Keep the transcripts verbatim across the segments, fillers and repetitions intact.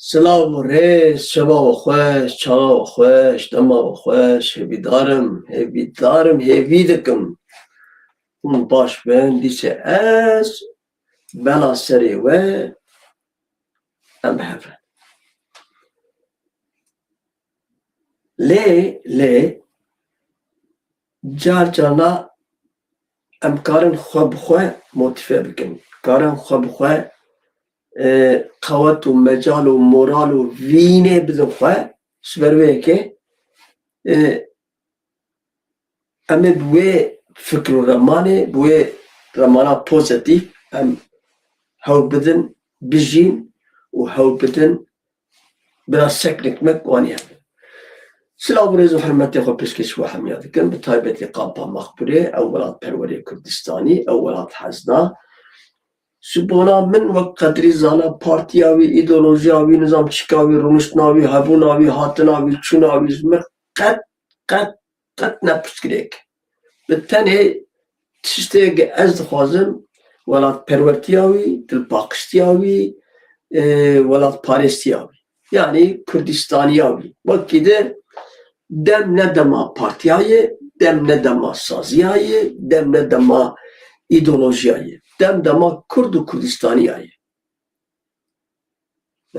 Silav û rêz, şeva we xweş, çaxa we xweş, dema we xweş, hêvîdar im, hêvîdar im, hêvî dikim. Hûn baş bin, dîse ez bela serê we em bi hev re. Lê, lê, car carna em karin xwe bi xwe motîfe bikin. Karin xwe bi xwe, e, qewet û mecal û moral û vînê bidin xwe. Ji ber wê yekê, e, em ê bi wê fikr û remanê, bi wê remana pozitîf em hewl bidin, bijîn û hewl bidin bira seknik me wanî hev. Silav û rêz û hurmetê xwe pêşkêş we hemiya dikim, bi taybetî kampa Mexbûrê, ew welatperwerê Kurdistanî, ew welat hezna. Ji bona min wek qedrî zana partiya wî, îdeolojiya wî, nizam çîka wî, rûniştina wî, hebûna wî, hatina wî, çûna wî ji min qet, qet, qet ne pirsgirêk. Bi tenê tiştê ez dixwazim, welatperwertiya wî, dilpaqiştiya wî, e, welatparêstiya wî. Yanî Kurdistaniya wî. Wekî di dem ne dema partiya ye, dem ne dema saziya ye, dem ne dema îdeolojiya ye. Dem dema Kurd û Kurdistaniya ye.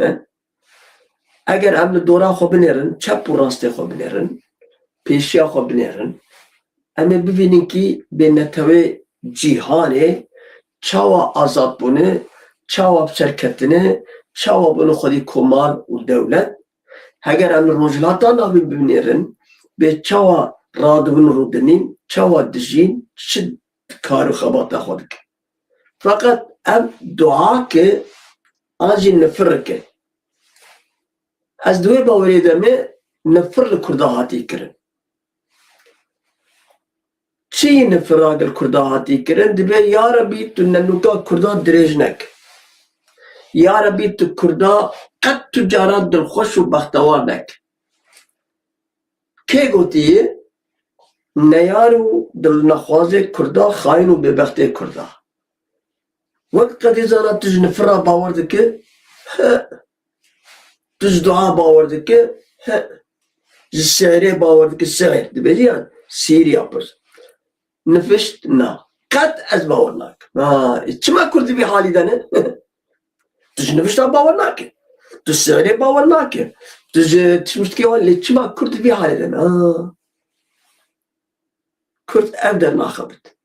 E? Eger em li dora xwe binêrin, çep û rastê xwe binêrin, pêşiya xwe binêrin, em ê bibînin kî bê netewê cîhanê çawa azad bûne, çawa bi ser ketine, çawa bûne xwedî komar û dewlet. Heger em li Rojhilata Navîn binêrin, bê çawa radibin û rûdinîn, çawa dijîn, çi kar û xebata xwe dikin. Feqet ev dua ke an jî nifirike. Ez di wê bawerê de me nifir li Kurda hatî kirin. Çi nifira gel Kurda hatî kirin? Dibe, ya Rebî, tu nenûka Kurda dirêj nek. Ya Rebî, tu Kurda qet tu cara dilxweş û bextewar nek. Kê gotiye? Neyar û dilnexwazê Kurda, xayin û bêbextê Kurda. Wek qedî zana tu ji nifira bawer dike? He. Tu ji dua bawer dike? He. Ji sêrê bawer dike? Sêr. Dibêjî ya sîr ya pir. Nifişt na. Qet ez bawer nakim. Ha, e, çima Kurd di vî halî de ne? Tu ji nifişta bawer nake. Tu sêrê bawer nake. Tu ji tişmiştikê wan lê çima Kurd di vî halê de ne? Ha. Kurd ev der naxebit.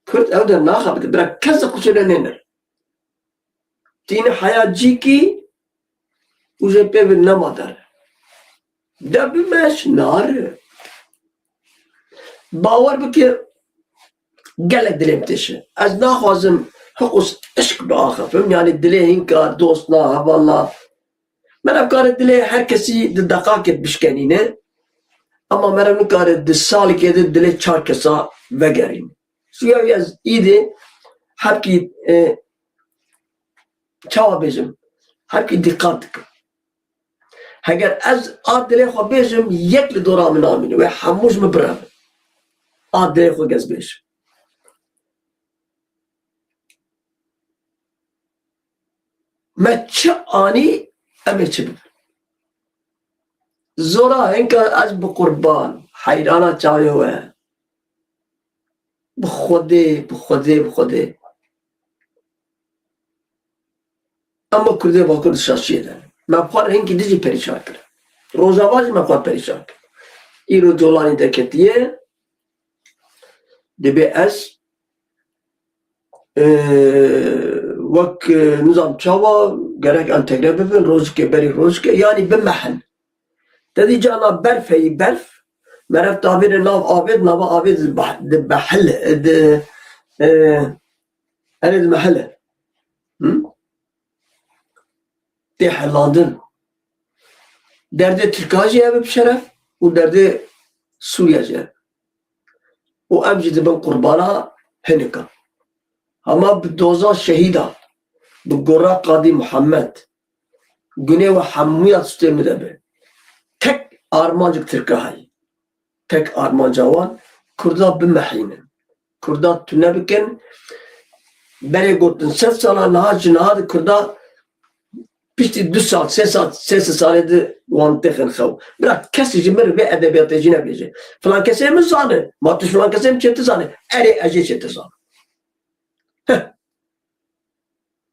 Kurd ev der naxebit. Bira kes de qusûre nênir. Tîne heya cîkî û jê pê bi nema der. De bimeş nar. Bawer bike gelek dilê min têşe. Ez naxwazim hiqûs işk biaxifim. Yanî dilê hînka, dostna, hevalna. Meriv kare dilê her kesî di deqakê bişkenîne. Ama meriv nikare di salikê de dilê çar kesa vegerîne. Suya wî ez îdê hebkî, e, çawa bêjim, hebkî dîqat dikim. Heger ez a dilê xwe bêjim, yek li dora min namîne. Wê hemû ji min birevin. A dilê xwe gez bêjim. Me çi anî, em ê çi bibin? Zora hinka ez bi qurban, heyrana çavê we. Bi Xwedê, bi Xwedê, bi Xwedê. Em bi Kurdê Bakur di şaşiyê de. Me xwe hinkî dijî perîşan kir. Rojava jî me xwe perîşan kir. Îro Colanî derketiye, dibê ez, e, wek, e, nizam çawa gerek entegre bibin, rojikê berî rojikê, yanî bimehin. Te dî cana berf heyî berf, meriv tavêre nav avê, nava avê di bah-, di behil, di, e, erê di mehile. Hı? Tê helandin. Derdê Tirka jî ev bi şeref û derdê Sûriya jî ev. Û em jî dibin qurbana hinika. Hema bi doza şehîdan, bi gora Qadî Muhammed, gunê we hemûya stê min de be. Tek armancek Tirka heyî. Tek armanca wan Kurda bimehînin. Kurda tune bikin. Berê gotin sed sala niha ji niha di Kurda Piştî du sal, sê sal, sê sê salê di wan têxin xew. Bira kesî ji min vê edebiyatê jî nebêje. Filan kesê min zane, ma tu ji filan kesê min çêtir zane. Erê, ez jê çêtir zanim. Heh.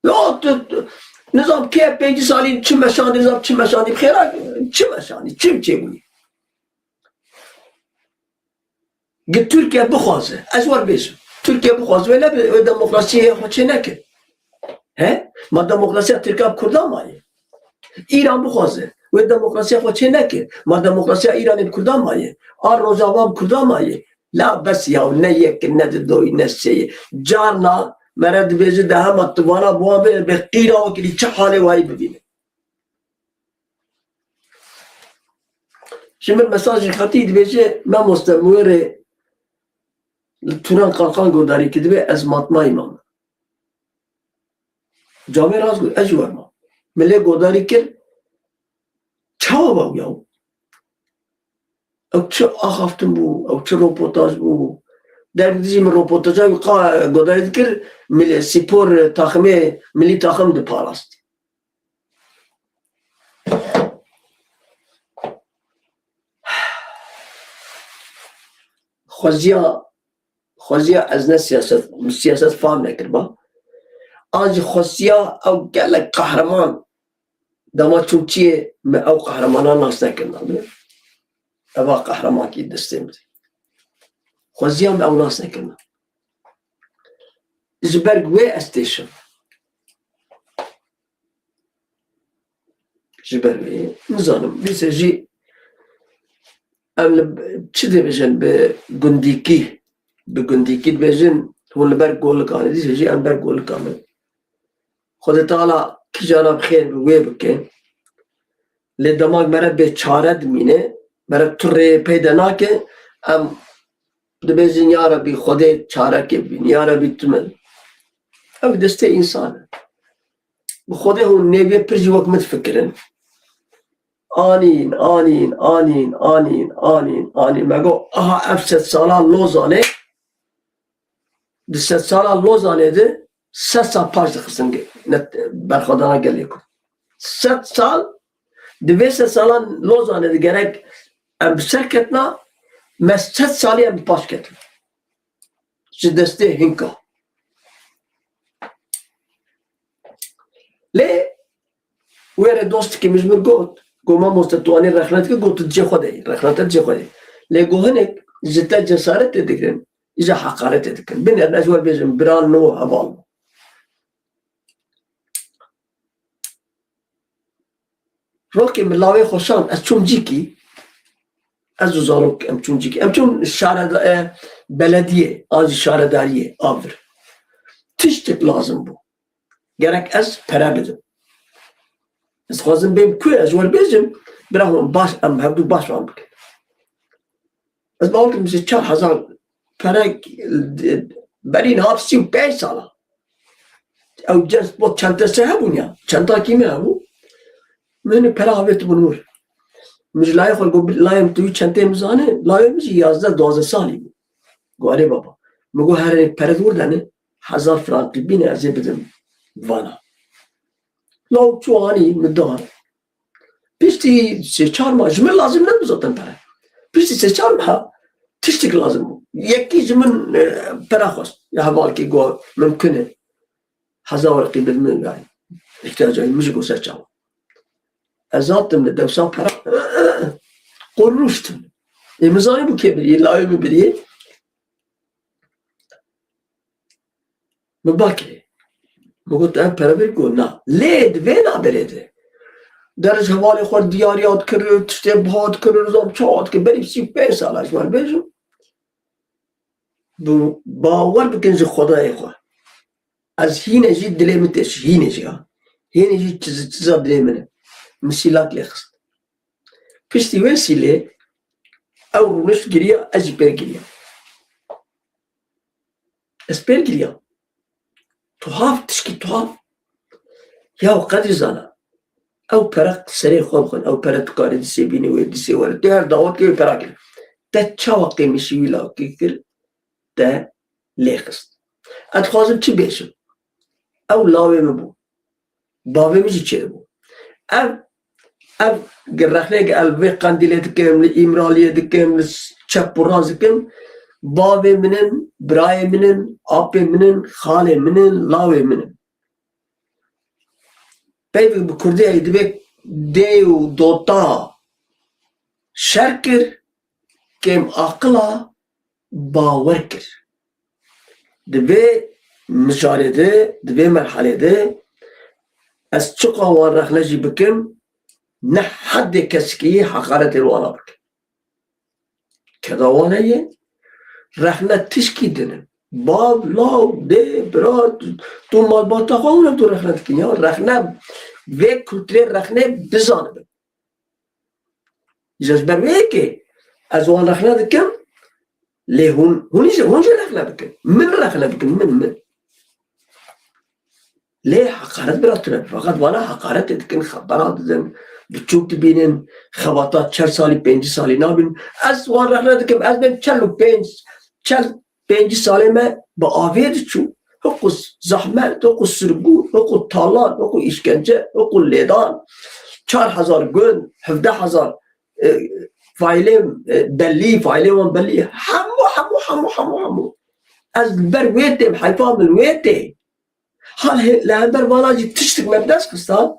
Ya tu, tu, nizam kê pêncî salî çi meşandî, nizam çi meşandî, xêra çi meşandî, çi çêbûyî. Gi Tirkiye bixwaze, ez wer bêjim. Tirkiye bixwaze, wê nebe, wê demokrasiyê xwe çê neke. He? Ma demokrasiya Tirka bi Kurda maye. Îran bixwaze, wê demokrasiya xwe çê neke. Ma demokrasiya Îranê bi Kurda maye. A Rojava bi Kurda maye. La bes ya, ne yek, ne di doyî, ne sêyî. Carna mere dibêje de hema tu vana bi wan bê, bê qîra wekî çi halê wayî bibîne. Ji min mesajê xetî dibêje, mamoste, min wê rê li Turan Kalkan godarî kir, dibê ez matmayî mam. Camê rast got, ez jî wer mam. Min lê godarî kir, çawa ba ya? Ew çi axaftin bû, ew çi roportaj bû? Derg dijî min roportaja wî qa godarî dikir, milê spor, taximê, milî taxim diparast. Xweziya, xweziya ez ne siyaset, siyaset fam nekirba. An jî xweziya ew gelek qehreman, dema çûm çiyê me ew qehremanan nas nekirina. Eva qehremankî destê min. Xweziya me ew nas nekirina. Ji ber wê ez têşim. Ji ber wê, nizanim, dîse jî em li çi dibêjin, bi gundîkî, bi gundîkî dibêjin, hûn li ber golikan e, dîse jî em ber golikan in. Xwedê Teala kîjana bi xêr bi wê bike. Lê dema mere bê çare dimîne, mere tu rê peyde nake, em dibêjin, ya Rebî, Xwedê çareke bîn, ya Rebî tu min. Ev destê însan e. Bi Xwedê hûn nêvê pir jî wek min difikirin. Anîn, anîn, anîn, anîn, anîn, anîn. Me got, aha ev sedsala Lozanê, di sedsala Lozanê de sed sal paş dixistin ge-, net-, berxwedana gelê Kurd. Sed sal, di vê sedsala Lozanê de gerek em bi ser ketina, me sed salî em bi paş ketin. Ji destê hinka. Lê wê re dostekî min ji min got, got, mamoste, tu anî rexnet kir, got, tu cihê xwe de yî, rexnete cihê xwe de yî. Lê got, hinek ji te cesaretê digirin, îja heqaretê dikin. Binêrin, ez wer bêjim, bira no heval. Rokê min lawê xwe şand, ez çûm cîkî, ez û zarok em çûn cîkî. Em çûn şare-, e, belediyê, an jî şaredariyê, a vir. Tiştek lazim bû. Gerek ez pere bidim. Ez dixwazim bêm ku ez wer bêjim, bira hûn baş, em hevdu baş wan bikin. Ez bawer dikim, ji çar hezar pere, e, berî niha sî û pênc sala. Ew cins bot çentese hebûn ya. Çentakî me hebû. Min pere avêtibûn wir. Min ji layê xwe got, layê min tu wî çenteyê min zane, layê min jî yazdeh duwazdeh salî bû. Got, erê baba. Min got, herê pere wir dene, hezar frankî bîne ez ê bidim vana. Law çû anî min da. Piştî sê çar mah, ji min lazim nebû zaten pere. Piştî sê çar mah tiştek lazim bû. Yekî ji min, e, pere xwest. Ya hevalkî got, mimkun e. Hezar werqî bid min gayî. Îhtiyacayî min jî got ser çawa. Ez hatim li dewsa pere qurruştim. Ê min zanî bû kê birî, layê min birî. Min bakirê. Min got, ev pere bir got, na. Lê di vê naberê de. Der ji hevalê xwe diyariya dikir, tiştê biha dikir, nizam çawa dikir, berî sî û pênc sala ji wan bêjim. Bi bawer bikin ji Xwedayê xwe. Ez hîne jî dilê min têş, hîne jî ha. Hîne jî çiz-, çiza dilê min e. Min sîlak lê xist. Piştî wê sîlê ew rûnişt giriya, ez jî pê giriya. Ez pê giriyam. Tuhaf, tişkî tuhaf. Ya Qedrî zana. Ew pere serê xwe bixwin. Ew pere tu karî disê bînî wê, disê were. Tu her dawet kê wê pera kir. Te çawa qêmişî wî lawkê kir? Te lê xist. Ez dixwazim çi bêjim? Ew lawê min bû. Bavê min jî çêbû. Ev, ev rexneyek ez vê Qendîlê dikim, li Îmraliyê dikim, li çep û rast dikim, bavê min in, birayê min in, apê min in, xalê min in, lawê min in. Peyvek bi kurdî heye, divê dê û dota şer kir, kêm aqila bawer kir. Di vê mijarê de, di vê merhalê de ez çiqa wan rexne jî bikim, ne heddê kesikî heqaretê li wana bikim. Keda wan heye, rexne tişkî din in. Bav, law, dê, bira, tu malbata xwe hûn tu rexne dikin ya. Rexne, vê kulturê rexnê bizanibin. Ji ber wê yekê ez wan rexne dikim, lê hûn, hûn jî, hûn jî rexne bikin. Min rexne bikin, min, min. Lê heqaret bira tune. Feqet wana heqaretê dikin, xebera didin, biçûk dibînin, xebata çel salî, pêncî salî nabînin. Ez wan rexne dikim, ez bên çel û pênc, çel pêncî salê me bi avê diçû. Hiqû zehmet, hiqû sirgû, hiqû talan, hiqû îşkence, hiqû lêdan. Çar hezar gund, hevdeh hezar, e, faîlê, e, belî, faîlê wan belî. Hemû, hemû, hemû, hemû, hemû. Ez li ber wê têm, heyfa min wê tê. Hal he-, li hember vana jî tiştik me bi dest xistan.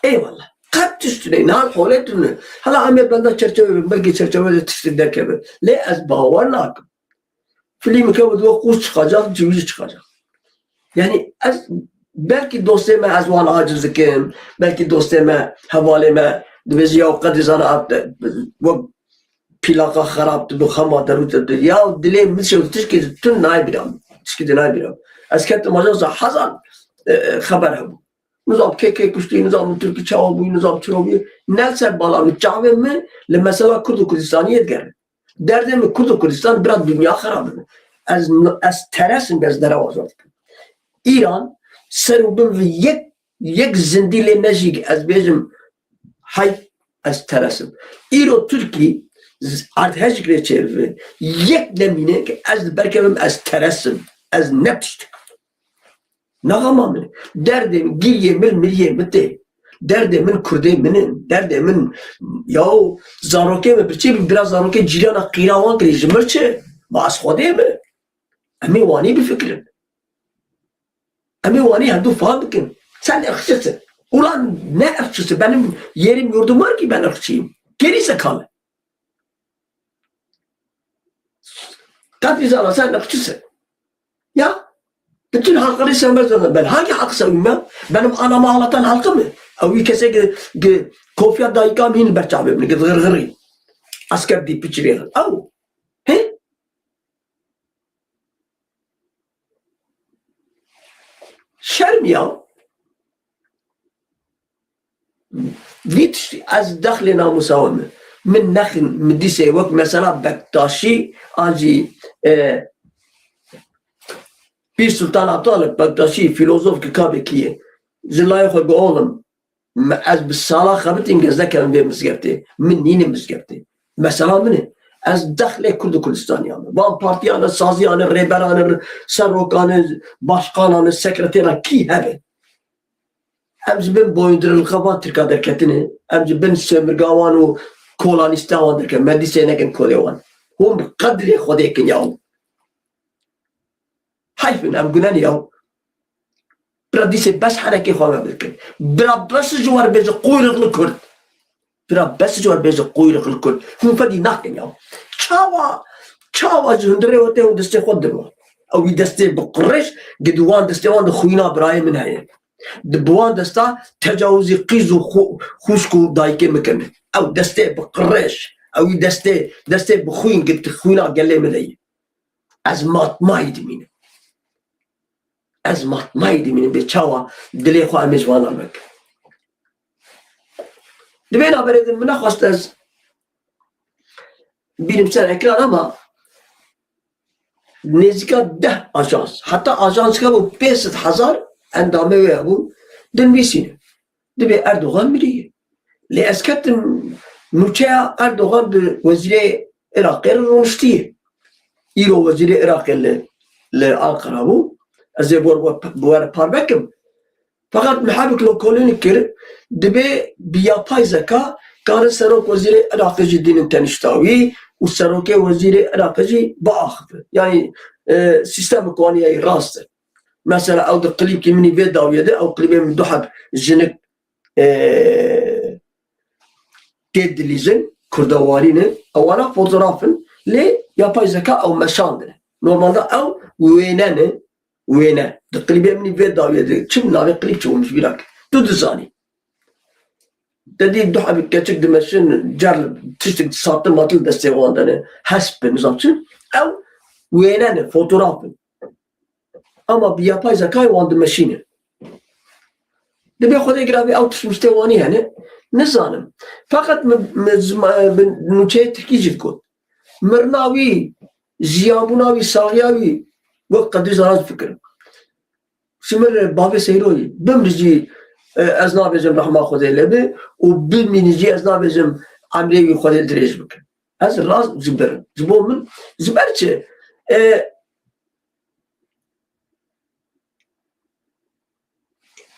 Eyvallah. Qet tişt tune, niha holê tune. Hala em ê benda çerçeve bin, belkî çerçeve de tiştik derkeve. Lê ez bawer nakim. Filmeke bi diwe qûz çıkacak, civî çıkacak. Yani ez, belkî dostê me ez wan aciz dikim, belkî dostê me, hevalê me, dibêje ya qedî zana hat, wek pîlaka xerab dibe, xema derû te dibe. Ya dilê min şew tişkî tu nayê bîra min. Tişkî tu nayê bîra min. Ez ketim ajansa hezar, e, xeber hebû. Nizam kê kê kuştî, nizam min Tirkî çawa bûyî, nizam çira bûyî. Ne li ser bala min, çavê min li mesela Kurd û Kurdistaniyê digerin. Derdê min Kurd û Kurdistan bira dinya xerab dibe. Ez, ez teresim, ez derewaza dikim. Îran ser û bin vî yek, yek zindî lê nejîk ez bêjim, hey, ez teresim. Îro Tirkî z-, erdhejik lê çêbibe. Yek nemîne ki ez li ber kevim, ez teresim. Ez ne tiştik. Naxema min. Derdê min, giriyê min, miriyê min tê. Derdê min kurdê min in. Derdê min, yaw, zarokê min, bi çi bira zarokê cîrana qîra wan kirî, ji min çi? Ma ez xwedê min. Em ê wanî bifikirin. Em ê wanî hevdû fam bikin. Sen ırkçısın. Ulan ne ırkçısı? Benim yerim yurdum var ki ben ırkçıyım. Geri zekalı. Qet zana sen ırkçısın. Ya, bütün halkları sevmez adam. Ben hangi halkı seveyim ya? Benim anamı ağlatan halkı mı? Ew wî kesê ki, ki kofiya dayika min ber çavê min, ki gırgırî. Asker dî piçirê. Ew. He? Şerm ya. Vî tiştî ez dexlê namûsa we me. Min nexin, min dîsê wek mesela Bektaşî an jî, e, Pîr Sultan Abdalek Bektaşî, filozof ki kabekî ye. Ji layê xwe got, oğlum, me, ez bi sala xebitîm gezde kevim vê mizgeftê. Min nîne mizgeftê. Mesela min e. Ez dexlê Kurd û Kurdistaniya me. Van partiyane, saziyane, rêberane, serokane, başkanane, sekretera kî hebe. Em ji bin boyundirilka van Tirka derketine. Em ji bin sömürga wan û kolanîsta wan derketin. Me dîsê nekin kolê wan. Hûn bi qedrê Xwedê kin ya. Heyf in, em gune ne ya. Bira dîsê bes herekê xwe me bikin. Bira bes ji wer bêje quyrixli Kurd. Bira bes ji wer bêje quyrixli Kurd. Hûn fedî nakin ya. Çawa, çawa ji hundirê we tê hûn destê xwe dirin. Ew wî destê bi qirêj, gi di wan destê wan de xwîna birayê min heye. Di bi wan desta tecawizî qîz û xu-, xwişk û dayikê min kirine. Ew destê bi qirêj, ew wî destê, destê bi xwîn, gi di xwîna gelê min de ye. Ez matmayî dimînim. Ez matmayî dimînim, bê çawa dilê xwe em ê ji wan re vekin. Di vê navberê de min nexwest ez bînim ser ekran ama nêzîka deh ajans, heta ajansika bû pênc sed hezar endamê wê hebûn, dinivîsîne. Dibê Erdogan miriye. Lê ez ketim nûçeya Erdogan bi wezîrê Iraqê re rûniştiye. Îro wezîrê Iraqê li, li Ankara bû. Ez ê bi we, bi we re parve kim. Feqet Mihabik Lokolîn kir, dibê bi yapay zeka karin serok wezîrê Iraqê jî dînin tenişta wî û serokê wezîrê Iraqê jî biaxivin. Yanî, e, sîstemê ku anî rast e. Mesela ew di klîpkî min î vê dawiyê de, ew klîbê min du heb jinik, e, tê dilîzin, kurda warî ne, ewana fotograf in, lê yapay zeka ew meşandine. Normalde ew wêne ne, wêne. Di klîbê min î vê dawiyê de, çi navê klîp çi olmuş bîra kir. Tu dizanî. Te dî du hebî keçik dimeşin, cer tiştik satil matil destê wan de ne. Hesp bi, nizam çi. Ew wêne ne, fotograf in. Ama bi yapay zekayê wan dimeşîne. Dibê Xwedê giravî ew tişt miştê wanî hene. Nizanim. Feqet min, min, min, min nûçeyê tirkî jî digot. Mirina wî, jiyanbûna wî, saxiya wî, wek Qedrî Zana difikirim. Ji min re bavê Seyroyî, bimri jî, e, ez nabêjim rehma Xwedê lê be û bimînî jî ez nabêjim emrê wî Xwedê dirêj bike. Ez rast ji birim. Ji bo min, ji ber çi? E,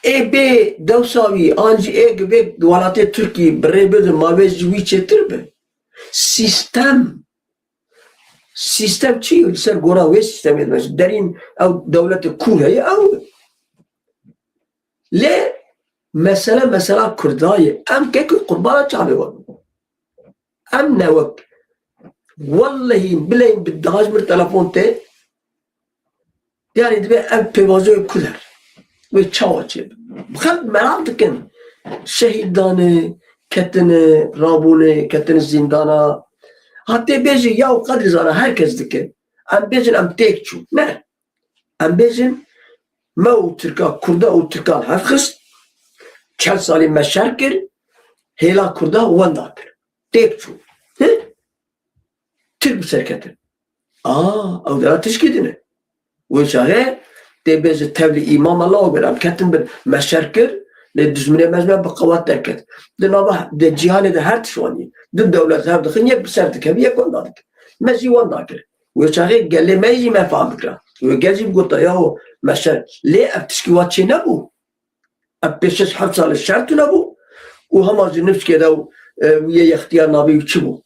ê bê dewsa wî, an jî ê gi vê welatê Tirkî bi rê bidin, ma vê ji wî çêtir be. Sîstem, sîstem çi ye? Li ser gora wê sîstemê dibe. Ji derîn ew dewlete kûr heye, ew. Lê mesele, mesela Kurda ye. Em kek û qurbana çavê wan. Em ne wek. Wellehî, bileyim bi daha ji min telefon tê. Yani dibe ev pêvajoyê Kurd her. Wê çawa çêbe? Xelk merak dikin. Şehîd dane, ketine, rabûne, ketine zîndana. Ha tê bêjî ya û Qedrî Zana her kes dike. Em bêjin em têk çû. Ne. Em bêjin me û Tirka, Kurda û Tirkan hev xist, çel salî me şer kir, hêla Kurda wenda kir. Têk çû. Hi? Tirk bi ser ketin. A, ew dera tişkî din e. Wê çaxê tê bêje tevlî îmam Allah û em ketin bin me şer kir, lê dijminê me ji me bi qewet derket. Di nava, di cîhanê de her tişt wanî. Du dewlet hev dixin, yek bi ser dikevî, yek wenda dike. Me jî wenda kir. Wê çaxê gelê me jî me fam bikira. Wê gel jî bigota, yaho me şer. Lê ev tişkî wa çê nebû. Ev pêş şeş heft sal şer tune bû û hema ji nifşkê de û, e, wî yê yextiyar navê wî çi bû?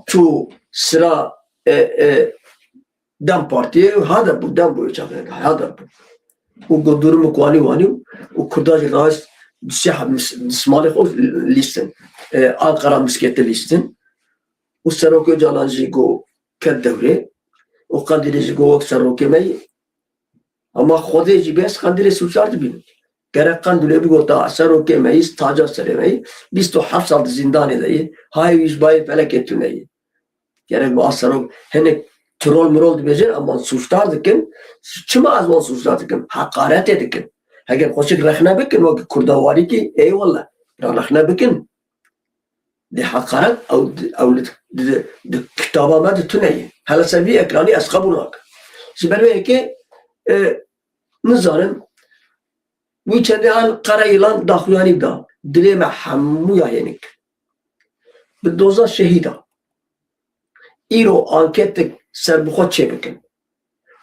Çû sira, e, e, DEM Partiyê, ha de bû, DEM bû, çaxê ha de bû. Û got durum û kuanî wanî û Kurda jî raşt di sê heb mis-, di simalê xwe lîstin. E, Anqara miskete lîstin. Û Serok Ocalan jî got ket dewrê. Û Qandîlê jî got wek serokê me yî. Ama Xwedê jî bes Qandîlê sûcdar dibînin. Gerek Qandîlê bigota serokê me yî, taca serê me yî, bîst û heft sal di zîndanê de yî, hayê wî ji bayê felekê tune yî. Gerek bi a serok hinek trol mirol dibêjin, ama sûcdar dikin. Çima ez wan sûcdar dikim? Heqaretê dikin. Heger xweşik rexne bikin, wek Kurda warîkî, eyvallah. Ya rexne bikin. Di heqaret ew di, ew li di, di, di kitaba me di tune ye. Hele ser vî ekranî ez qebûl nakim. Ji ber wê yekê, e, nizanim, wî çendê an qere yîlan daxuyanî da. Dilê me hemûya hênik. Bi doza şehîda. Îro anketek serbixwe çêbikin.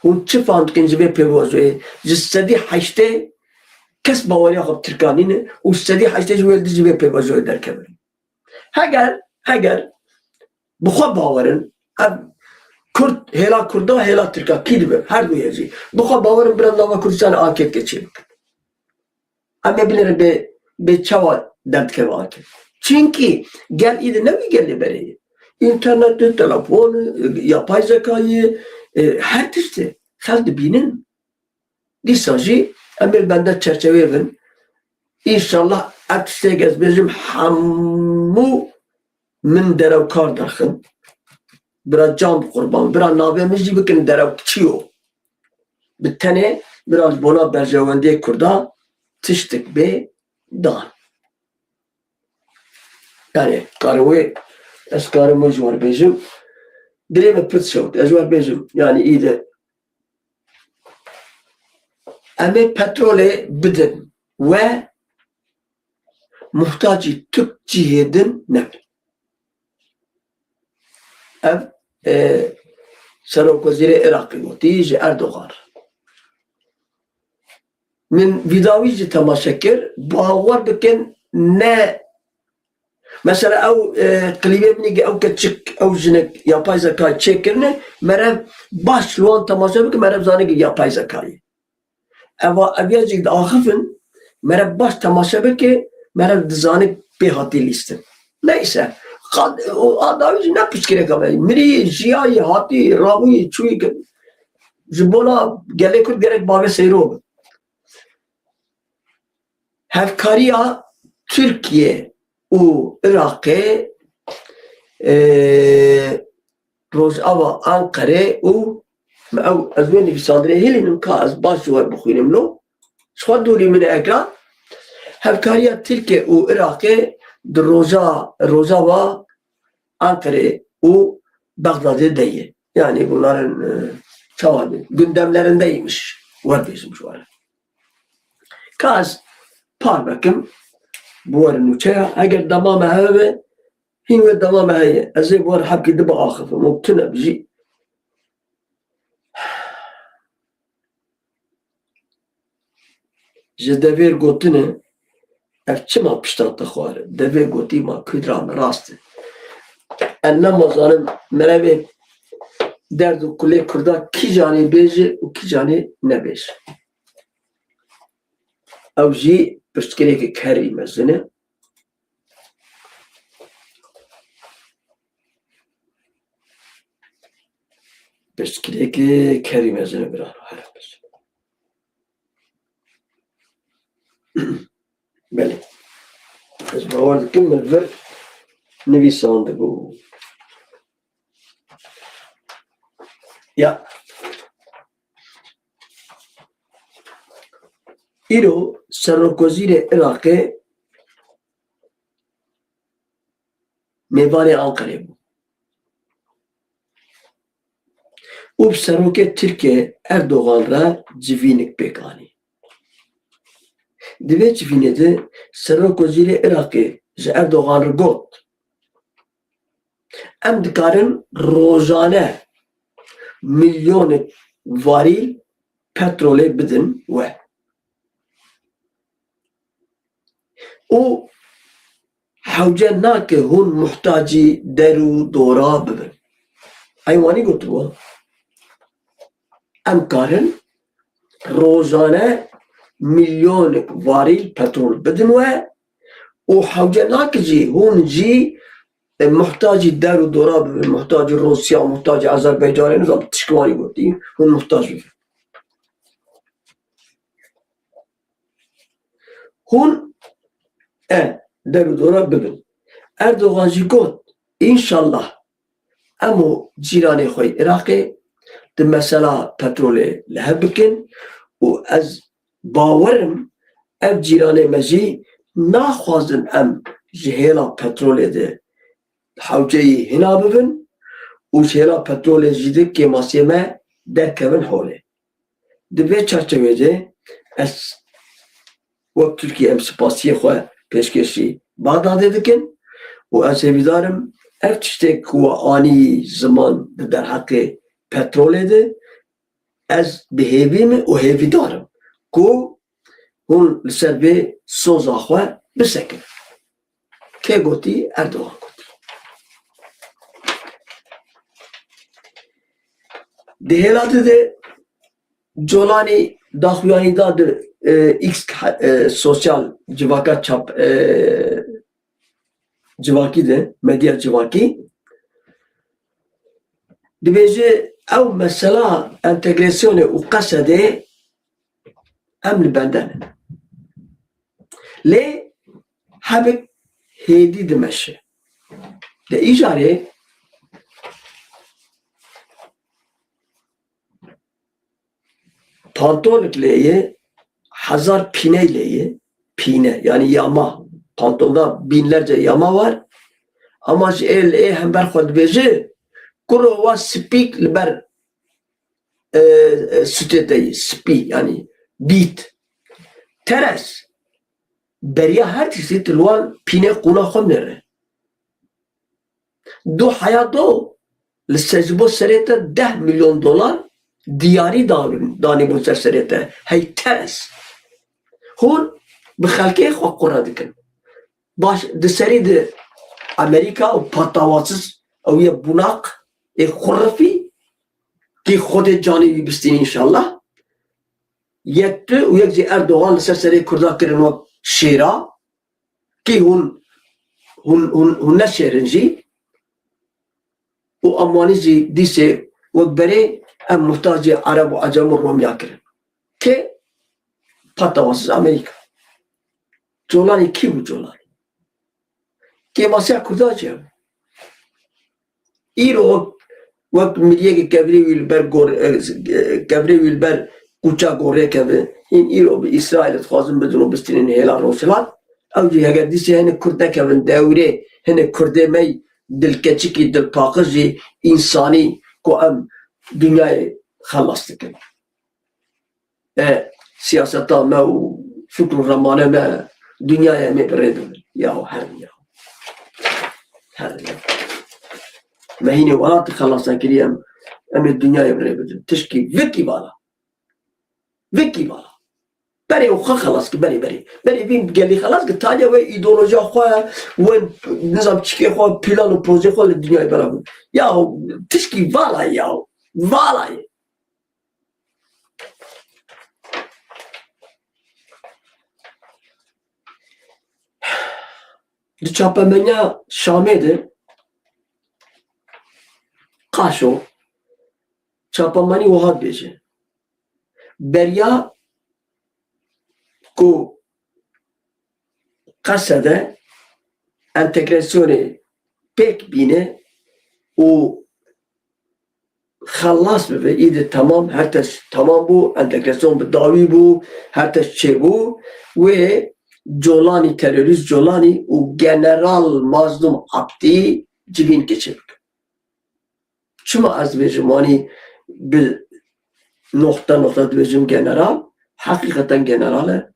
Hûn çi fam dikin ji vê pêvajoyê? Ji sedî heştê kes baweriya xwe bi Tirkan nîne û sedî heştê ji wê li dijî vê pêvajoyê derkevin. Heger, heger bi xwe bawerin, ev Kurd, hêla Kurda, hêla Tirka kî dibe? Her du yê jî. Bi xwe bawerin, bira nava Kurdistanê anketke çêbikin. Em ê binêrin bê, bê çawa derdikeve anket. Çimkî gel îdî ne wî gelê berê ye. Înternet e, telefon e, yapay zeka ye, e, her tişt e. Xelk dibînin. Dîsa jî em ê li benda çerçeveyê bin. Înşallah ev tiştê ez bêjim hemû min derewkar derxin. Bira can bi qurban, bira navê min jî bikin derewkçiyo. Bi tenê bira ji bona berjewendiyê Kurda tiştik bê dan. Yani karim wê, ez karim wê ji wan bêjim. Dilê min pir şewt, ez ji wan bêjim. Yani î de em ê petrolê bidin we muhtacî tu cihê din nebin. Ev, e, Serokwezîrê Iraqê gotî ji Erdogan re. Min vîdawî jî temaşe kir. Bawer bikin, ne, mesela ew, e, klîbê min ê ew keçik, ew jinik yapay zekayê çêkirine, merev baş li wan temaşe bike, merev zane ki yapay zekayê. Eva, ev ya jî diaxifin, merev baş temaşe bike, merev dizane pê hatî lîstin. Neyse, qad-, o a dawî jî ne piçkirêka me. Mirî, jiyayî, hatî, rabûyî, çûyî ki ji bona gelê Kurd gerek bavê seyro be. Hevkariya Tirkiye û Iraqê, e, Rojava Anqerê û ew, ez wê nivîsandirê hilînim ka ez baş ji we bixwînim lo. Ji xwe dûrî min ekran. Hevkariya Tirkiye û Iraqê di roja, Rojava Anqerê û Bexdadê de ye. Yani bunların, e, çawa diyeyim, gündemlerindeymiş. Werdêjim ji we re. Ka ez par vekim, bi we re nûçeya. Eger dema me hebe, hîn wê dema me heye. Ez ê bi we re hebkî di biaxifim. Û tune bijî. Ji devêr gotine, ev çima pişta te xware? Devê gotî ma Kurd ra me rast e. Ez nema zanim merevê derd û kulê Kurda kîjanê bêje û kîjanê nebêje. Ew jî pirsgirêkek herî mezin e. Pirsgirêkê herî mezin e bira, herî mezin. Belê. Ez bawer dikim min vir nivîsandibû. Ya. Îro Serokwezîrê Iraqê mêvanê Anqerê bû û bi serokê Tirkiyê Erdogan re civînik pêk anî. Di vê civînê de Serokwezîrê Iraqê ji Erdogan re got, Em dikarin rojane milyonek varîl petrolê bidin we. Û hewce nake hûn muhtacî der û dora bibin. Heywanî gotibuwa, Em karin rojane milyonek varîl petrol bidin we û hewce nake jî hûn jî, e, muhtacî der û dora bibin, muhtacî Rûsya, muhtacî Azerbaycanê, nizam tişkî wanî gotî, hûn muhtac bibin. Hûn, e, der û dora bibin. Erdogan jî got, înşallah em û cîranê xwe yê Iraqê di mesela petrolê li hev bikin û ez bawer im ev cîranê me jî naxwazin em ji hêla petrolê de hewceyî hina bibin û ji hêla petrolê jî di kêmasiyê me derkevin holê. Di vê çarçewê de ez wek Tirkiye em spasiyê xwe pêşkêşî Bexdadê dikin û ez hêvîdar im ev tiştê ku we anî ziman di derheqê petrolê de, ez bi hêvî me û hêvîdar im ku hûn li ser vê soza xwe bisekin. Kê gotî? Erdogan gotî. Di hêla di de Colanî daxuyanî da di, e, X, e, sosyal civaka çap, e, civakî de, medya civakî. Dibêje ew mesela entegrasyonê û qesedê em li bende ne. Lê hebik hêdî dimeşe. De îcarê pantolek lê ye, hezar pîney lê ye, pîne, yani yama. Pantolda binlerce yama var. Ama ji ê li ê hember xwe dibêje, kuro wa spîk li ber, e, e, sutê te yî, spî, yani bît. Teres. Beriya her tiştî tu li wan pînê qûna xwe binêre. Do heya do, li ser, ji bo serê te deh milyon dolar diyarî dan-, danîbûn ser serê te. Hey teres. Hûn bi xelkê xwe qure dikin. Baş, di serî di Amerîka û patawasiz ew ye bunaq ê xurifî kî Xwedê canê wî bistînî înşallah. Yek tu û yek jî Erdogan li ser serê Kurda kirin wek şêra, kî hûn, hûn, hûn, hûn ne şêr in jî. Û em wanî jî dîsê wek berê em muhtacê Ereb û Ecem û Romiya kirin. Kê? Patawasiz Amerîka. Colanî kî bû Colanî? Kêmasiya Kurdan çi ye? Îro wek, wek miriyekî kevirê wî li ber gor-, e, kevirê wî li ber qûça gorê keve. Hîn îro bi Îsraîlê dixwazin bidin û bistînin hêla Rojhilat. Ew jî heger dîsê hinek Kurd nekevin dewrê hinek Kurdê me yî dilkeçikî, dilpaqijî, însanî ku em dinyayê xelas dikin. E, siyaseta me û fikr û remane me dinyayê em ê bi rê bibin. Yaw herin yaw. Herin yaw. Me hînê welat xelas nekiriye em, em ê dinyayê bi rê bidin. Tişkî vikî vala. Vikî vala. Berê û xwe xelas ki, berê, berê. Berê vîn gelî xelas ki, taliye wê îdeolojiya xwe, wê nizam çikê xwe, plan û projê xwe li dinyayê bela bû. Yaw, tişkî vala ye yaw. Vala ye. Di çapemeniya Şamê de Qaşo çapemenî wiha dibêje, beriya ku Qesede entegrasyonê pêk bîne û xelas bibe, îdî temam, her tişt temam bû, entegrasyon bi dawî bû, her tişt çêbû, wê Colanî, terorîst Colanî û General Mazlûm Abdî civîn keçê bikin. Çima ez dibêjim, wanî bi noxte noxte dibêjim general, heqîqeten general e,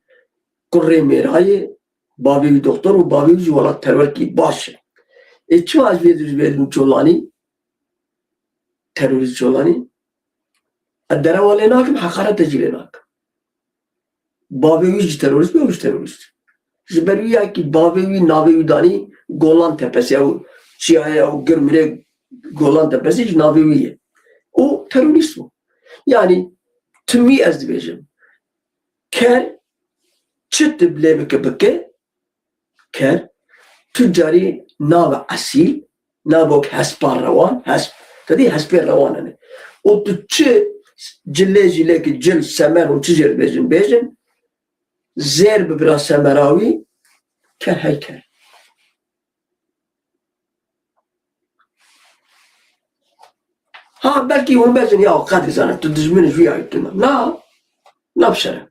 kurê mêra ye, bavê wî doktor û bavê wî jî welatperwerkî baş e. Ê çima ez vê dibêjim Colanî, terorîst Colanî? Ez derewa lê nakim, heqarete jî lê nakim. Bavê wî jî terorîst bû, ew jî terorîst. Ji ber wî ya kî bavê wî navê wî danî Golan Tepesi, ew çiyayê ew girmirê Golan Tepesi ji navê wî ye. Û terorîst bû. Yanî timî ez dibêjim. Ker çi tu lê bike bike, ker, tu carî nave esîl, navok hespa rewan, hesp, te dî hespê rewan hene. Û tu çi cilê jî lê ki cil, semer û çi jê dibêjin, bêjin, zêr bi bira semera wî, ker hey ker. Ha, belkî hûn bêjin, ya qedî zane, tu dijmin ji wî ya tune. Na, na bi şerem.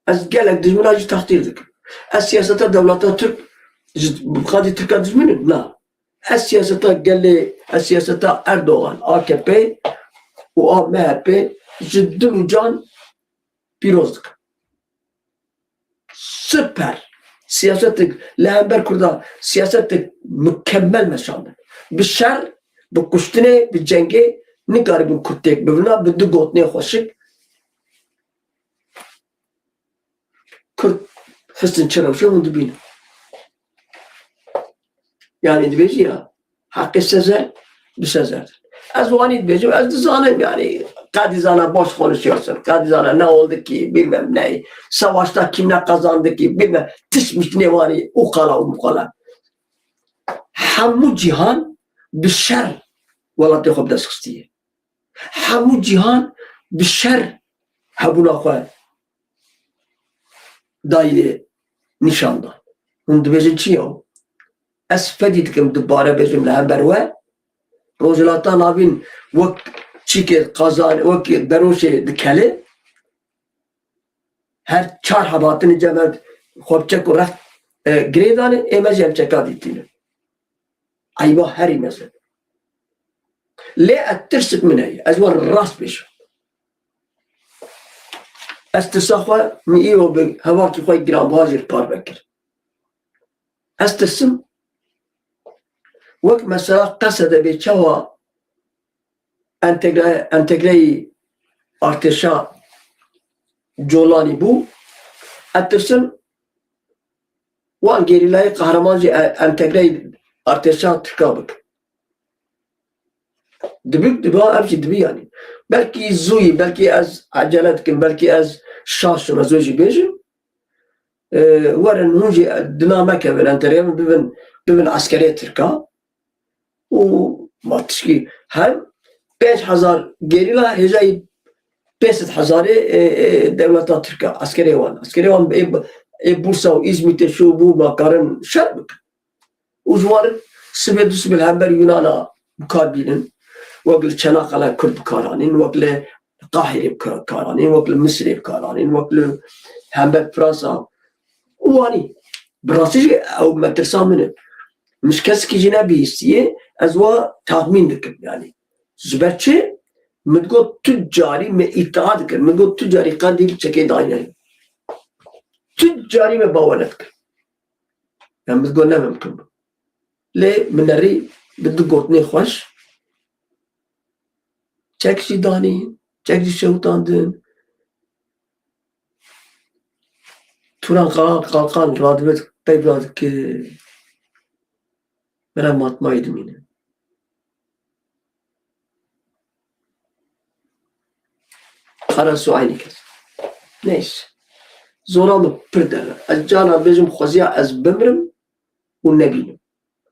Ez gelek dijmina jî tehdîr dikim. Ez siyaseta dewleta Tirk ji xadî Tirka dijmin im? Na. Ez siyaseta gelê, ez siyaseta Erdogan, A K P û A M H P ji dil û can pîroz dikim. Siper. Siyasetek li hember Kurda, siyasetek mukemmel meşandin. Bi şer, bi kuştinê, bi cengê nikaribin Kurd têk bivina, bi du gotinê xweşik. Kurd xistin çi rewşe hûn dibînin. Yanî dibêjî ya, heqê Sezer bi Sezer. Ez wanî dibêjim, ez dizanim yanî, qedî zana boş konuşuyorsun, qedî zana ne oldu ki, bilmem ne, savaşta kim ne kazandı ki, bilmem, tişt mişt nêwanî, û qala û muqala. Hemû cîhan bi şer welatê xwe bi dest xistiye. Hemû cîhan bi şer hebûna xwe dayê nîşan da. Hûn dibêjin çi ya? Ez fedî dikim dubare bêjim li hember we. Rojhilata Navîn wek çîkê qazan, wek beroşê dikele. Her çar hebatinê cem ev xwe bi çek û rex, e, girê dane, ê me jî em çeka dîtîne. Eyba herî mezin. Lê ez tirsik min heye. Ez we rast bêjim. Ez tirsa xwe min îro bi hevalkî xwe giranbiha jî parve kir. Ez tirsim wek mesela Qesede bê çawa entegre-, entegreyî artêşa Colanî bû. Ez tirsim wan gerîlayê qehreman jî e-, entegreyê artêşa Tirka bikin. Dibik, diba, ev jî dibî yanî. Belkî zûyî, belkî ez ecele dikim, belkî ez şaş im, ez wê jî bêjim. E, werin hûn jî dina me kevin, entegreyê min bibin, bibin eskerê Tirka. Û ma tişkî her pênc hezar gerîla hêjayî pênc sed hezarê, e, e, dewleta Tirk e, eskerê wan. Eskerê wan ê, ê Bursa û Îzmîtê şû bû ma karin şer bikin. Û ji wan re sibê du sibê li hember Yunana bi kar bînin. Wek li Çanakkale Kurd bi kar anîn, wek li Qahirê bi kar, kar anîn, wek li Misirê bi kar anîn, wek li hember Fransa. Û wanî, bi rastî jî ew metirsa min e. Min ji kesekî jî nebihîstiye, ez wa tahmîn dikim, yanî. Ji ber çi? Min digot tu carî me îddia dikir. Min got tu carî Qendîl çekê dayne. Tu carî me bawer nedikir. Em min digot ne mimkin bû. Lê min nerî bi du gotinê xweş çek jî danî, çek jî şewitandin. Turan Kara Kalkan radibet peyva dike. Bira matmayî dimîne. Qara su aynî kes. Neyse. Zora min pir der. Ez cana bêjim xweziya ez bimrim û nebînim.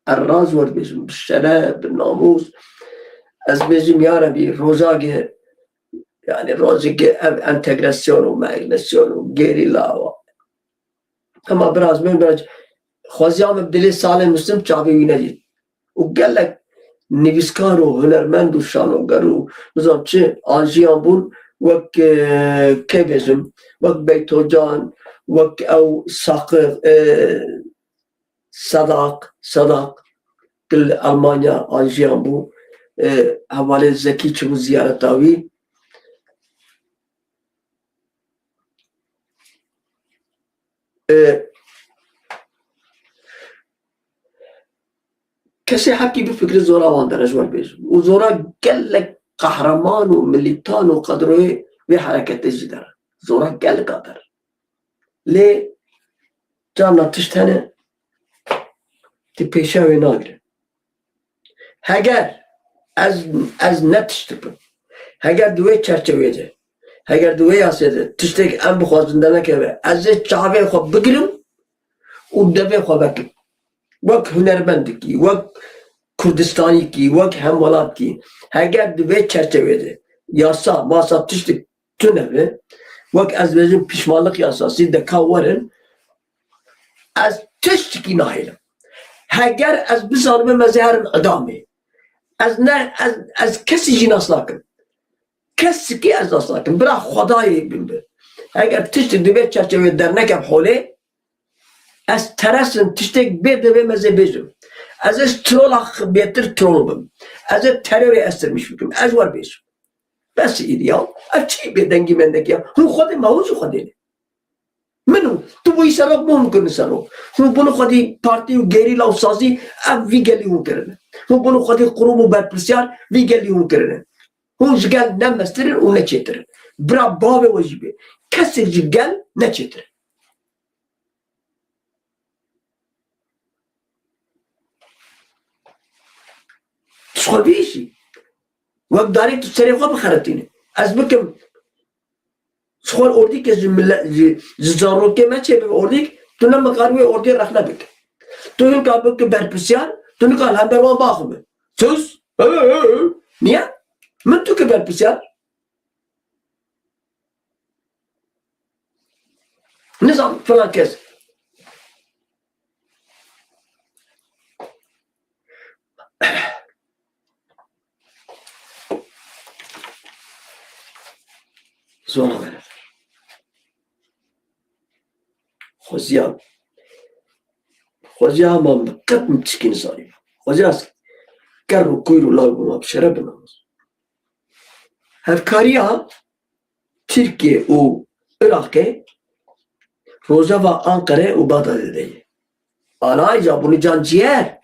Ez rast we dibêjim, bi şeref, bi namûs. Ez bêjim, ya Rebî, rojagê, yani rojekê ev entegrasyon û meegresyon û gerîla wa. Hema biraz min, biraz xweziya min dilê Salih Muslim çavê wî nedît. Û gelek nivîskar û hunermend û şanoger û nizam çi an jiyan bûn, wek, e, kê bêjim, wek Beytocan, wek ew Saqif, e, Sedak, Sedak, ki li Almanya an jiyan bû, e, hevalê Zekî çibû ziyareta wî. E, kesê hepkî bifikire zora wan der, ez wer bêjim. Û zora gelek qehreman û milîtan û qedroyê vê hereketê jî der. Zora geleka der. Lê carna tişt hene, tu pêşiya wê nagire. Heger ez, ez ne tişt dikim. Heger di wê çerçevê de, heger di wê yasê de tiştek em bixwazin dernekeve, ez ê çavê xwe bigirim û devê xwe vekim. Wek hunermendikî, wek Kurdistanîkî, wek hemwelatkî, heger di vê çerçevê de yasa, masa tiştek tune be, wek ez bêjim pişmanlik yasası de ka werin, ez tiştekî nahêlim. Heger ez bizanibim ez ê herim idamê. Ez ne, ez, ez kesî jî nas nakim. Kesikî ez nas nakim. Bira Xwedayê bin bi. Heger tiştek di vê çerçevê dernekeve holê, ez teresin tiştek bê divê me zê bêjim. Ez ê ji trola x-, bêtir trol bim. Ez ê terorê ez tirmîş bikim. Ez wer bêjim. Bes îdî ya. Ev çi bêdengî mendekî ya? Hûn Xwedê me, hûn jî Xwedê ne. Min û tu bûyî serok, min hûn kirin serok. Hûn bûn xwedî partî û gerîla û sazî, ev vî gelî hûn kirine. Hûn bûn xwedî qurum û berpirsiyar, vî gelî hûn kirine. Hûn ji gel ne mestir in û ne çêtir in. Bira bavê we jî bê. Kesê ji gel ne çêtir e. Tu xwe bihîşî. Wek darê tu serê xwe bixeretîne. Ez bikim, ji xwe ordîkê ji mile-, ji, ji zarokê me çêbibe ordîk, tu ne mikarî wê ordî rexne bike. Tu hinka bike berpirsiyar, tu nika li hember wan baxwe. Sus! Niye? Min tu kir berpirsiyar. Nizam filan kes. Zor haber. Xweziya. Xweziya hema min qet min tişkî nizanî. Xweziya ker û kûr û law bûma bi şeref bi namaz. Hevkariya Tirkiye û Iraqê rojeva Anqere û Baxdadê de ye. Anayî ca bûnî can ciyer.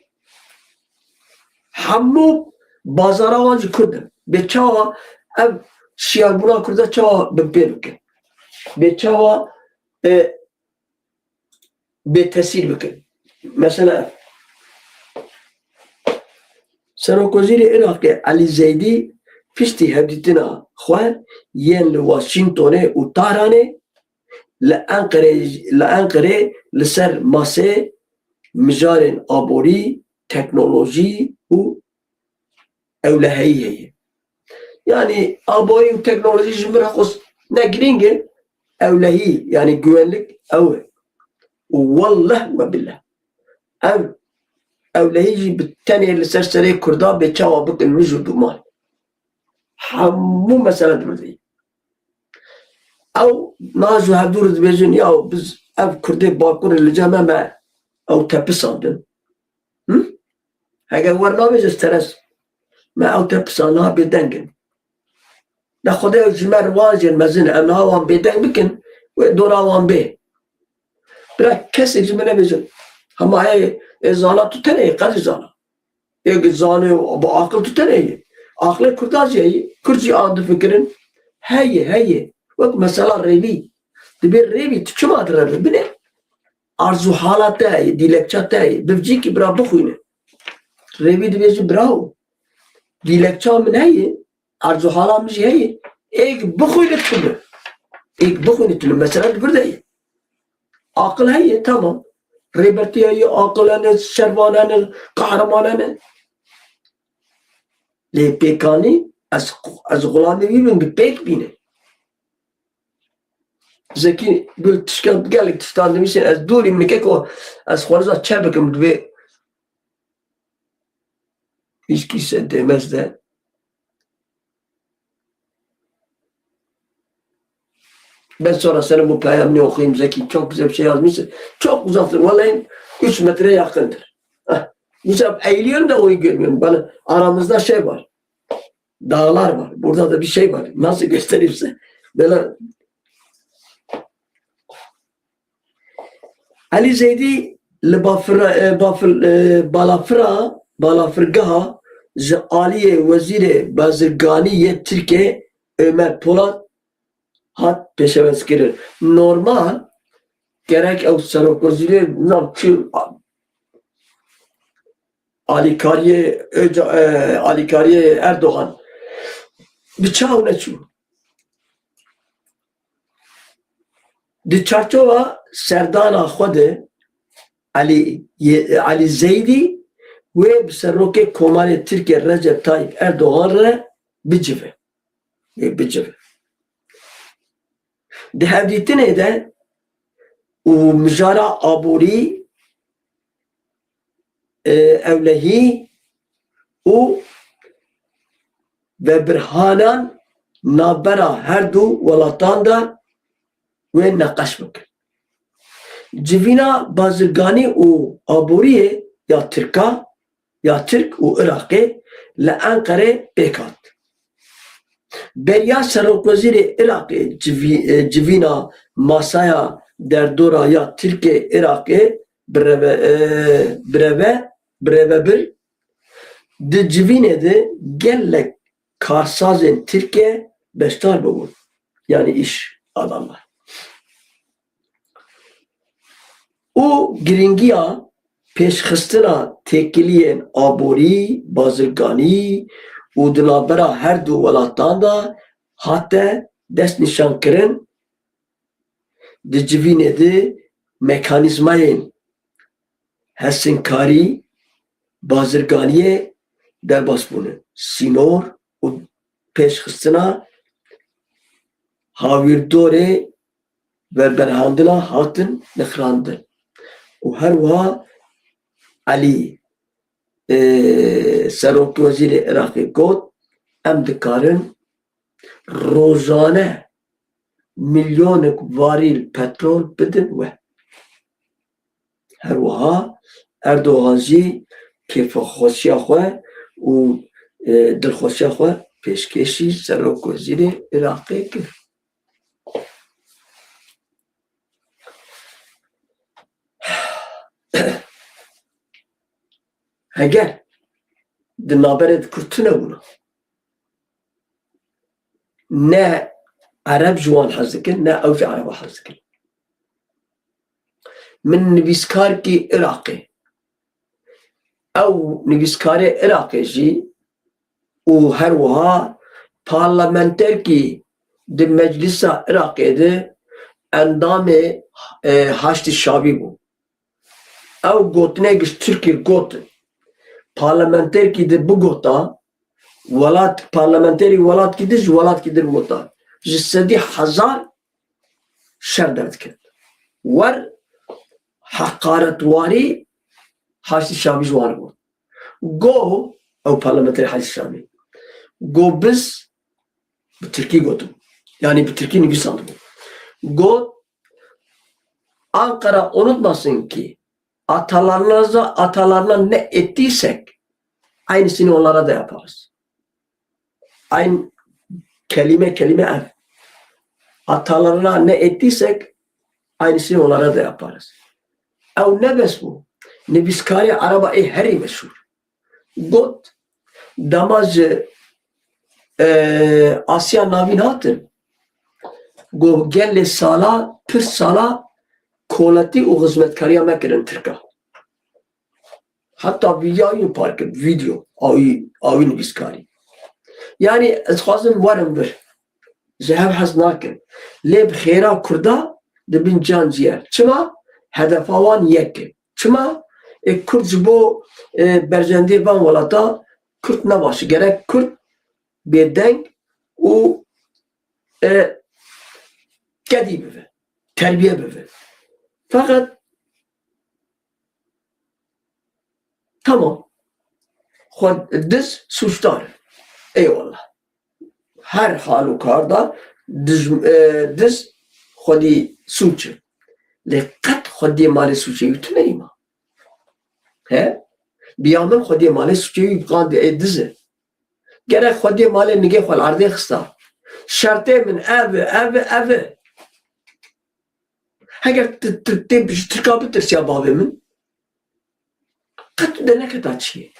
Hemû bazara wan ji Kurd in. Bê çawa ev şiyarbûna Kurda çawa binpê bike? Bê çawa, e, bêtesîr bikin. Mesela, Serokwezîrê Iraqê Elî Zeydî piştî hevdîtina xwe yên li Washingtonê û Tahranê li Enqerê, li Enqerê li ser masê mijarên aborî, teknolojî û ewleheyî heye. Yanî aborî û teknolojî ji min re xwest ne girîng e, ewlehî, yanî güvenlik ew e. Û welleh we billah. Ev ewlehî jî bi tenê li ser serê Kurda bê çawa bikin mij û dûman. Hemû mesele dibirdî. Ew niha ji hevdû re dibêjin, ya biz ev Kurdê Bakur li cem me, me ew tepisandin. Hı? Heger wer nabêje stres, me ew tepisandin, niha bêdeng in. De Xwedê ew ji me re wan jên mezin, em niha wan bêdeng bikin, wê dora wan bê. Bira kesek ji min nebêjin. Hema ê, ê zana tu tenê yî, qedî zana. Ê zanê û bi aqil tu tenê yî. Aqilê Kurda jî heye, Kurd jî an difikirin. Heye, heye. Wek mesela rêvî. Dibê rêvî tu çima direve? Binê. Arzu hala te heye, dîlekça te heye. Bivcîkî bira bixwîne. Rêvî dibêjî bravo. Dîlekça min heye. Arzu hala min jî heye. Êk bixwîne tune. Êk bixwîne tune. Mesela li vir de ye. Aqil heye, tamam. Rêbertî heye, aqil hene, şervan hene, qehreman hene. Lê pêkanî ez, ez xulamê wî bim, bi pêk bîne. Zekî Gul tişka, gelek tiştan dimîşin, ez dûrî min ke ku ez xwe riza çe bikim, divê Hiç kimse demez de. Ben sonra senin bu peyamını okuyayım Zeki. Çok güzel bir şey yazmışsın. Çok uzaktır. Vallahi üç metre yakındır. Hah. Bu sefer eğiliyorum da onu görmüyorum. Bana, aramızda şey var. Dağlar var. Burada da bir şey var. Nasıl göstereyim size? Böyle Elî Zeydî li bafira, e, bafir-, e, balafira, balafirgeha ji aliyê Wezîrê Bazirganî yê Tirkê Ömer Polat hat pêşevazkirin. Normal, gerek ew serokwezîrê, nam çi, alîkariyê Öca-, e, alîkariyê Erdogan bi çaw neçû. Di çarçowa serdana xwe de Elî Ye-, Elî Zeydî wê bi serokê Komarê Tirkiye Recep Tayyip Erdogan re bicive. Wê bicive. Di hevdîtinê de û mijara aborî, e, ewlehî û vebirhanan navbera her du welatan de wê neqeş bikin. Civîna bazirganî û aboriyê ya Tirka, ya Tirk û Iraqê li Enqerê pêk hat. Beriya serokwezîrê Iraqê civî-, e, civîna masaya derdora ya Tirkê Iraqê bireve-, e, bireve-, birevebir di civînê de gelek karsazên Tirkê beşdar bibûn. Yani iş adamlar. Û girîngiya pêşxistina têkiliyên aborî, bazirganî û di navbera her du welatan de hate destnîşankirin, di civînê de mekanîzmayên hesinkarî, bazirganiyê derbas bûne. Sînor û pêşxistina hawîrdorê veberhandina hatin nirxandin. Û her wiha Elî, e, Serokwezîrê Iraqê got, em dikarin rojane milyonek varîl petrol bidin we. Her wiha Erdogan jî kêfxweşiya xwe û, e, dilxweşiya xwe pêşkêşî Serokwezîrê Iraqê kir. Heger di navberê de Kurd tune bûna. Ne Ereb ji wan hez dikin, ne ew ji Ereba hez dikin. min nivîskarkî Iraqê. Ew nivîskarê Iraqê jî û her wiha parlamenterkî di Meclisa Iraqê de endamê, e, Haştî Şabî bû. Ew gotinek ji Tirkî gotin. Parlamenterkî di bigota, welat, parlamenterî welatkî di ji welatkî di bigota. Ji sedî hezar şer derdiket. Wer heqaretwarî Haştî Şabî ji wan got. Go, ew parlamenterê Haştî Şabî. Go biz, bi tirkî gotim. Yanî bi tirkî nivîsandibû. Got, Ankara unutmasın ki atalarınıza, atalarına ne ettiysek aynısını onlara da yaparız. Aynı kelime kelime ev. Atalarına ne ettiysek aynısını onlara da yaparız. Ew ne bes bû. Nivîskarê Ereba ê herî meşhûr. Got, dema ji, e, Asya Navîn hatin, got, gelê sala, pir sala koletî û xizmetkariya me kirin Tirka. Heta vîdyoyên par kir, vîdyo, awî, awî nivîskarî. Yanî, ez dixwazim werin vir. Ji hev hez nakin. Lê bi xêra Kurda dibin can ciyer. Çima? Hedefa wan yek e. Çima? E, Kurd ji bo, e, berjendê van welata Kurd ne baş e. Gerek Kurd bêdeng û, e, kedî bibe. Terbiye bibe. Feqet Tamam. Xwe diz sûcdar. Eyvallah. Her hal û karda diz, e, diz xwedî sûc e. Lê qet xwediyê malê sûcê wî tune ma. He? Biya min xwediyê malê sûcê wî qandê ê diz e. Gerek xwediyê malê nigê xwe li erdê xista. Şertê min ev e, ev e, ev e. Heger tu, tu, tê ji Tirka bitirsiya bavê min, qet tu de neketa çiyê.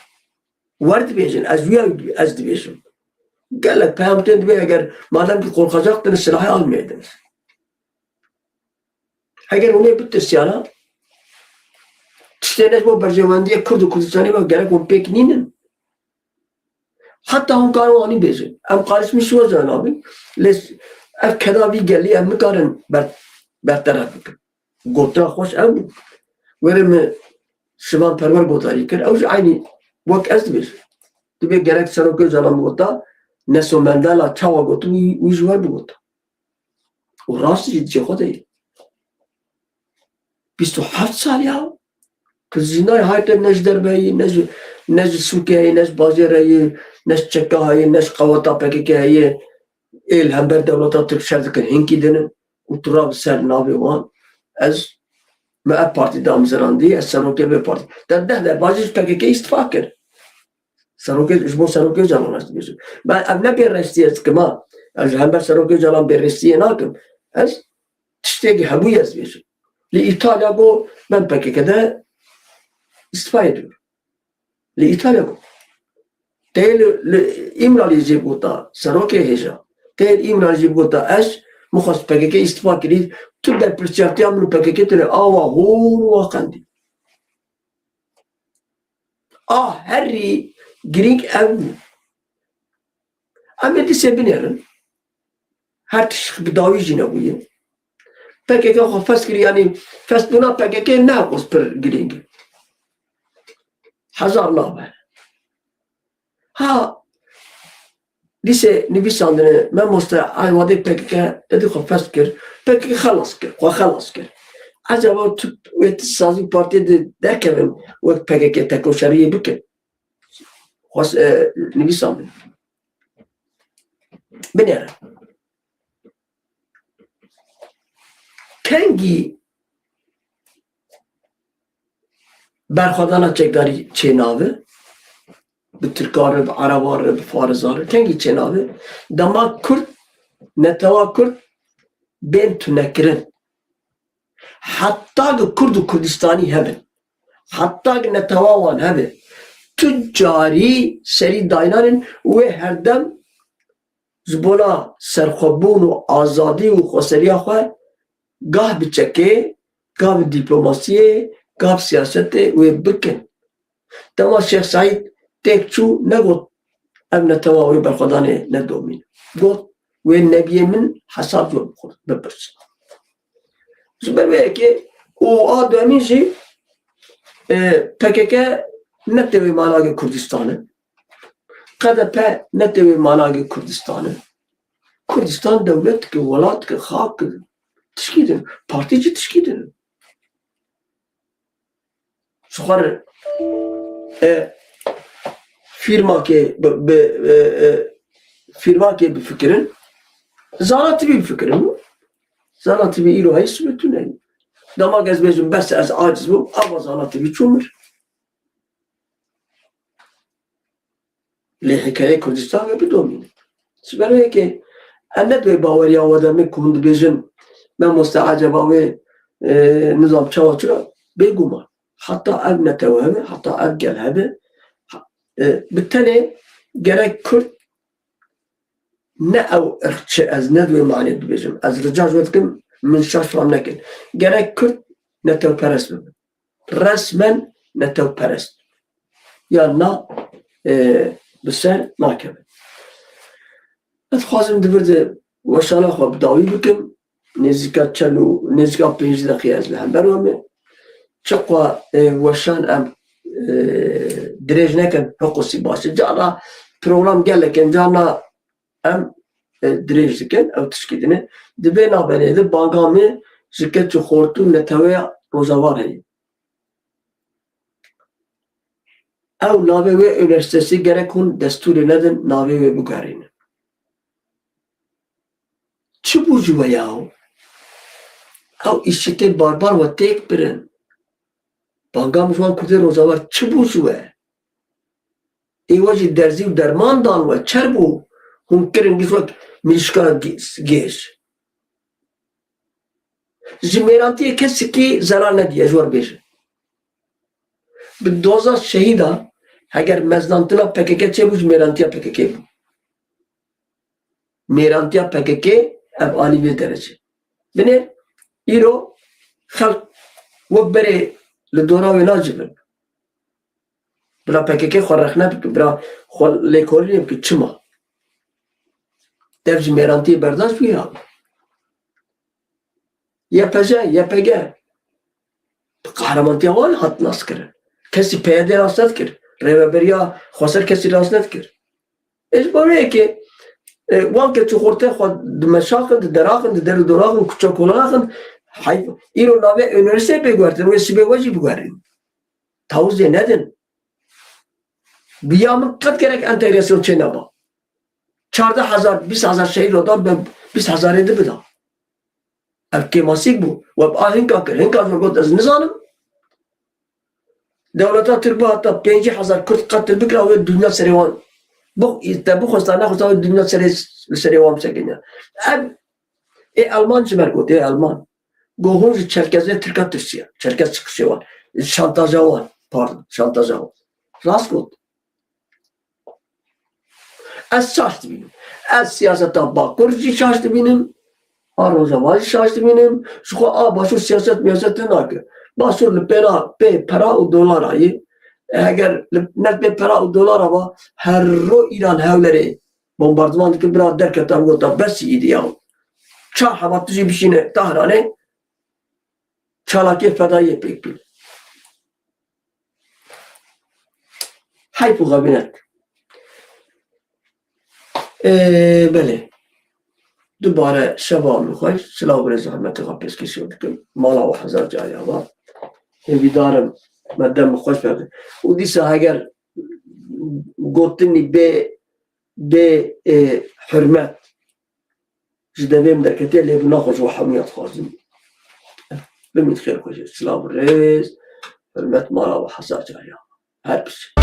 Wer dibêjin, ez wiya ez dibêjim. Gelek peyam tên dibê, eger madem ki qorxacak din, silahê almêdin. Heger hûn ê bitirsiyana, tiştê ne ji bo berjewendiyê Kurd û Kurdistanê ve gerek hûn pêk nînin. Heta hûn karin wanî bêjin. Em karişmî şiwe jana bin. Lê ev keda vî gelî em nikarin ber-, berteref bikin. Gotina xweş ev bû. Were min Şivan Perwer gotarî kir. Ew jî eynî wek ez dibêjim. Dibê gerek Serok Ocalan bigota, Nelson Mandela çawa gotibû, wî, wî ji wer bigota. Û rast jî di cê xwe de ye. Bîst û heft sal ya. Kurdî nayê hayte ne ji derve yê, ne ji, ne ji sûkê heye, ne ji bajêr heye, ne ji çeka heye, ne ji qeweta P K K heye. Ê li hember dewleta Tirk şer dikin, hinkî dinin û tu rabi ser navê wan. Ez, me ev partî damizirandî, ez serokê vê partî. Te deh derbajî ji P K K îstifa kir. Serokê, ji bo Serokê Ocalan ez dibêjim. Ben ev ne bêrestî ez dikim ha. Ez ji hember Serokê Ocalan bêrestiyê nakim. Ez tiştekî hebûye ez dibêjim. Li Îtalya got, ben P K K de îstifa ediyorum. Li Îtalya got. Tê li, li Îmralî jî gota, serokê hêja. Tê li Îmralî jî gota, ez min xwest P K K îstifa kirî, tu berpirsiyartiya min û P K K tune awa hûn û axendî. A herî girîng ev bû. Em ê dîsê binêrin. Her tişt bi dawî jî nebûye. P K K xwe fes kir, yanî fesbûna P K K ne qos pir girîng e. Hezar nabe. Ha, dîsê nivîsandine, memoste, ay wadê P K K te dî xwe fes kir, P K K xelas kir, xwe xelas kir. Ecaba tu wê tu sazî partiyê de derkevin wek P K K tekoşeriyê bikin. Xwest, e, nivîsandin. Binêre. Kengî berxwedana çekdarî çênavi, bi Tirkan re, bi Ereban re, bi Farisan re, kengî çênavi, dema Kurd, netewa Kurd bên tunekirin. Heta ki Kurd û Kurdistanî hebe, heta ki netewa wan hebe, tu carî serî daynanin wê herdem ji bona serxwebûn û azadî û xweseriya xwe gah biçekê, gav dîplomasiyê, gav siyasetê wê bikin. Dema Şêx Seîd têk çû, negot ev netewa wê berxwedanê nedomîn. Got, wê nebiyê min hesab ji we bipirsin. Ji ber wê yekê û a demî jî, e, P K K ne tê wê managê Kurdistan e. K D P ne tê wê managê Kurdistan e. Kurdistan dewlet ki, welat ki, xak ki, tişkî din. Partî jî tişkî din. Ji xwe re, e, fîrmakê bi, bi, e, e, fîrmakê bifikirin, Zana T V bifikirin. Zana T V îro heyî, sibê tune. Dema ez bêjim bes, ez aciz bûm, ava Zana T V çû mir. Lê hikayeyê Kurdistan ve bidomîne. Ji ber wê yekê em ne di wê baweriya we de me ku hûn dibêjin, mamoste, eceba wê, e, nizam çawa çira? Bêguman. Heta ev netewe hebe, heta ev gel hebe, ha, e, bi tenê gerek Kurd ne ew irqçi, ez ne di wê manê dibêjim. Ez rica ji we dikim, min şaş fam nekin. Gerek Kurd netewperest bibin. Resmen netewperest. Ya na, e, bi ser nakeve. Ez dixwazim di vir de weşana xwe bi dawî bikim. Nêzîka çend û, nêzîka pêncî deqî ez li hember we me. Çiqwa, e, weşan em, e, dirêj nekin, hiqûsî baş e. Carna program gelek in, carna em, e, dirêj dikin, ew tişkî din e. Di vê navberê de banga me ji keç û xortû neteweya Rojavar heye. Ew navê wê unîversîtesî gerek hûn destûrê nedin, navê wê bigerînin. Çi bû ji we ya? Ew îşitê barbar we têk birin. Banga min ji wan Kurdê Rojavar çi bû ji we? Ê we jî derzî û derman dan we, çer bû. Hûn kirin giş wek mirîşka gê-, gêj. Ji mêrantiyê kesikî zerar nediye, ji we re bêjin. Bi doza şehîda, heger mezinantina P K K çêbû, ji mêrantiya P K K bû. Mêrantiya P K K ev anî vê derecê. Binê îro xelk wek berê li dora wê nacivin. Bila P K K xwe rexne bike, bila xwe lêkolînê bike, çima? Dev ji mêrantiyê berdaş bûye. Y P J, Y P G bi qehremantiya wan hat naskirin. Kesî P Y D nas nedikir. Rêveberiya xweser kesî nas nedikir. Ê ji bo vê yekê, e, wan keç û xortê xwe dimeşaxin, diderêxin, di der û doraxin, kuçe kolanaxin, heyf. Îro navê unîversîteyê pê guhertin, wê sibê we jî biguherîn. Tawizê nedin. Bi ya min qet gerek entegrasyon çê neba. Çardeh hezar, bîst hezar şehîd rodan, ben bîst hezarê di bida. Ev kêmasîk bû. We bi a hinka kir. Hinka ji we got, ez nizanim. Dewleta Tirk bihata pêncî hezar Kurd qetil bikira, wê dinya serê wan. Bi-, te bixwesta nexwesta wê dinya serê, serê wan bisekiniya. Ev, ê Elman ji me re got, ê Elman. Got, hûn ji Çerkezê Tirka tirsiya. Çerkez çıkışê wan. Şantaja wan. Pardon, şantaja wan. Rast got. Ez şaş dibînim. Ez siyaseta Bakur jî şaş dibînim. A Rojava jî şaş dibînim. Ji xwe a Başûr siyaset miyaset nake. Başûr li pêra pê pera û dolara ye. Eger li, ne pê pera û dolara va, her ro Îran hewlerê bombardiman dike, bira derketa gota, besî îdî ya. Çar heba tu jî bişîne Tahranê, çalakiyê fedayiyê pêk bîne. Heyf û xebînet. Ee, belê. Dubare şeva min xweş, silav û rêz û hurmetê xwe pêşkêşî we dikim. Mala we hezar carî ava. Hêvîdar im me dem xweş be. Û dîsa heger gotinî bê, bê, ê, hurmet ji devê min derketiye, lê bi naxwe ji we hemûya dixwazim. Bimîn xêr xwe jê. Silav û rêz, hurmet, mala we hezar carî ava. Her pişt.